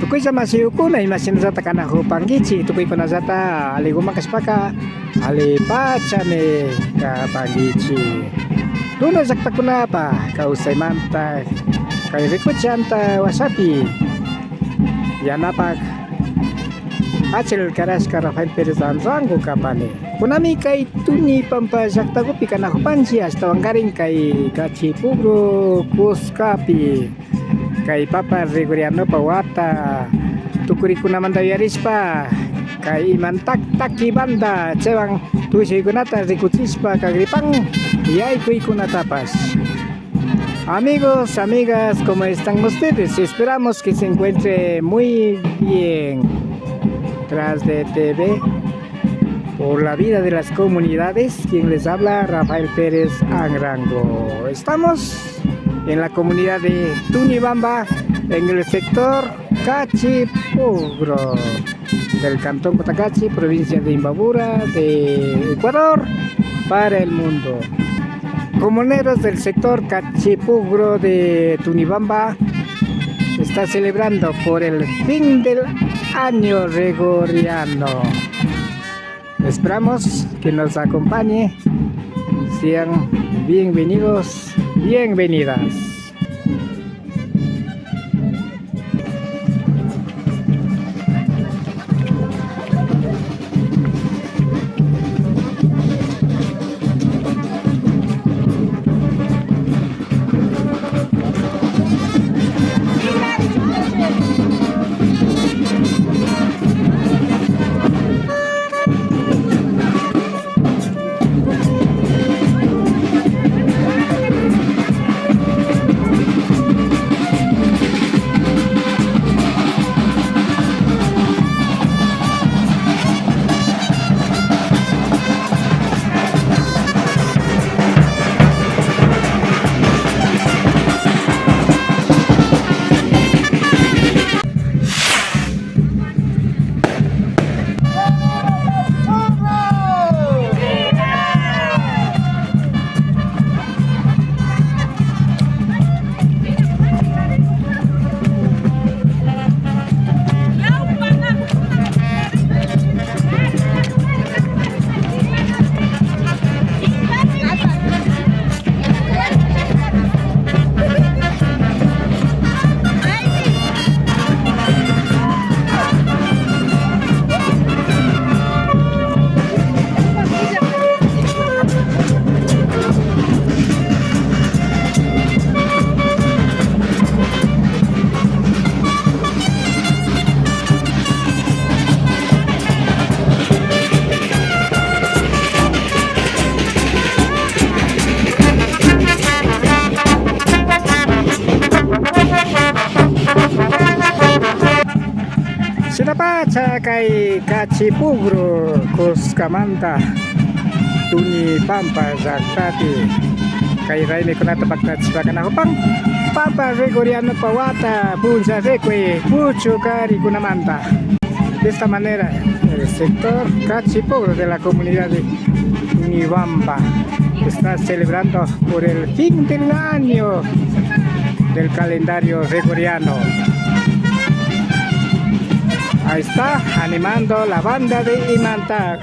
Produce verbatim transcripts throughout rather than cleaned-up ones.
Kuytsa mashiyukuna, imashinallata kanakupankichik, tukuykunallata alliguman kashpaka allipachami kapankichik. Runa llaktakunapa kawsaymanta kay rikuchik antawashapi yanapak achil karashka Rafael Pérez Anrango kapani. Kunami kay Tuni Pampa llaktakupi kanakupanchik, ashtawankarin kay Kachipukru kuskapi. Kay Papa Gregorianopa wata tukurikunamanta yuyarishpa, kay imantak taki banda chaywan tushuykunata rikuchishpa kagripan yaykuykunatapash. Amigos, amigas, ¿cómo están ustedes? Esperamos que se encuentre muy bien. Tras de T V, por la vida de las comunidades, quien les habla, Rafael Pérez Anrango. Estamos en la comunidad de Tunibamba, en el sector Cachipugro, del cantón Cotacachi, provincia de Imbabura, de Ecuador, para el mundo. Comuneros del sector Cachipugro de Tunibamba, está celebrando por el fin del año gregoriano. Esperamos que nos acompañe. Sean bienvenidos, bienvenidas. Shinapacha kay Kachipugru kuskamanta Tuni Pampa llaktapi kay raymikunata paktachishpa kanakupan Papa Gregorianopa wata puncha rikuy puchukarikunaman. De esta manera, el sector Cachipogro de la comunidad de Tunibamba está celebrando por el fin del año del calendario gregoriano. Ahí está animando la banda de Imantag.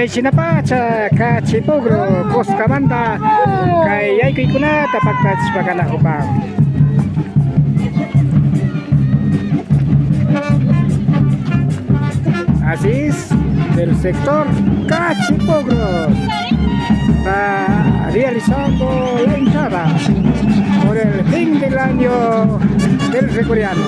Shinapacha Kachipogro kuskamanta kay yaykuykunata paktachishpa kanakupan. Así es, del sector Cachipogro está realizando la entrada por el fin del año del Gregoriano.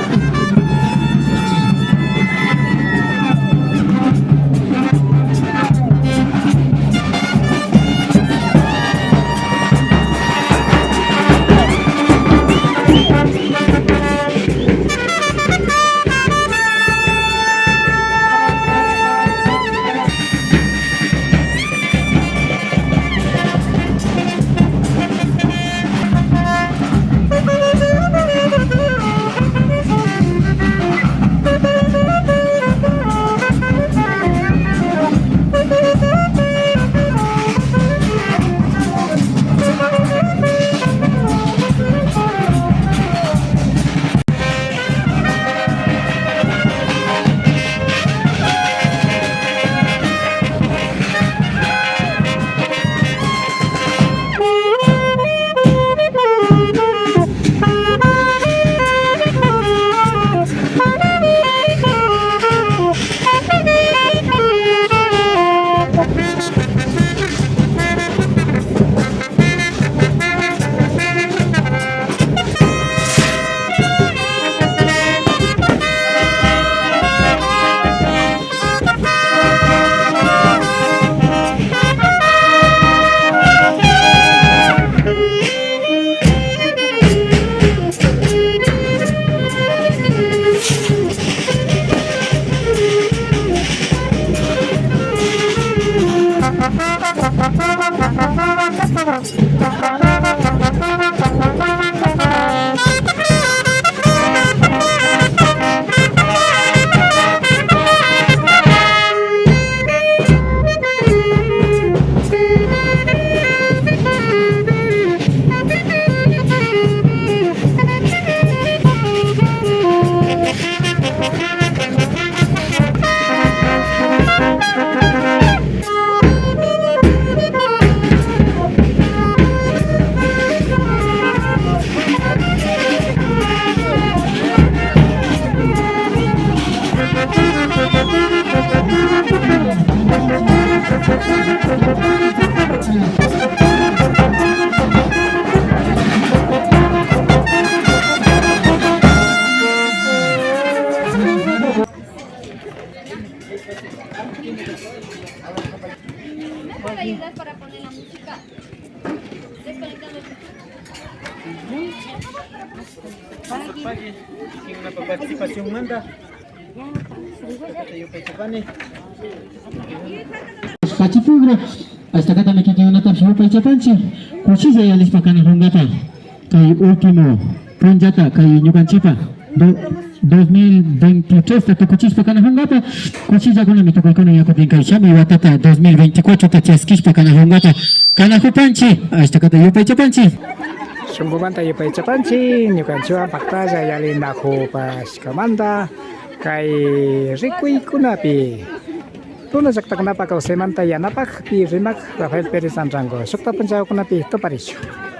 Participación manda. Kachipogro, ashtakatami kikinkunatapish yupaychapanchik, kushilla yalishpa kanakunkapa kay último punllata kay ñukanchikpa do-, dos mil veintitresta tukuchishpa kanakunkapa, kushillakunami tukuykuna ña kutin kay shamui watata dos mil veinticuatrota chaskishpa kanakunkapa kanakupanchik, ashtakata yupaychapanchik. Shunkumanta yupaychapanchik, ñukanchikwan paktalla yalinakupashkamanta kay rikuykunapi. Runa llaktakunapa kawsaymanta yanapakpi rimak Rafael Pérez Anrango. Shukta punchakunapi tuparishun.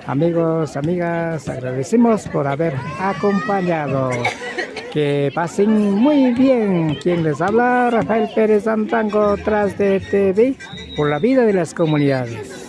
Amigos, amigas, agradecemos por haber acompañado. Que pasen muy bien. Quien les habla, Rafael Pérez Anrango, tras de T V, por la vida de las comunidades.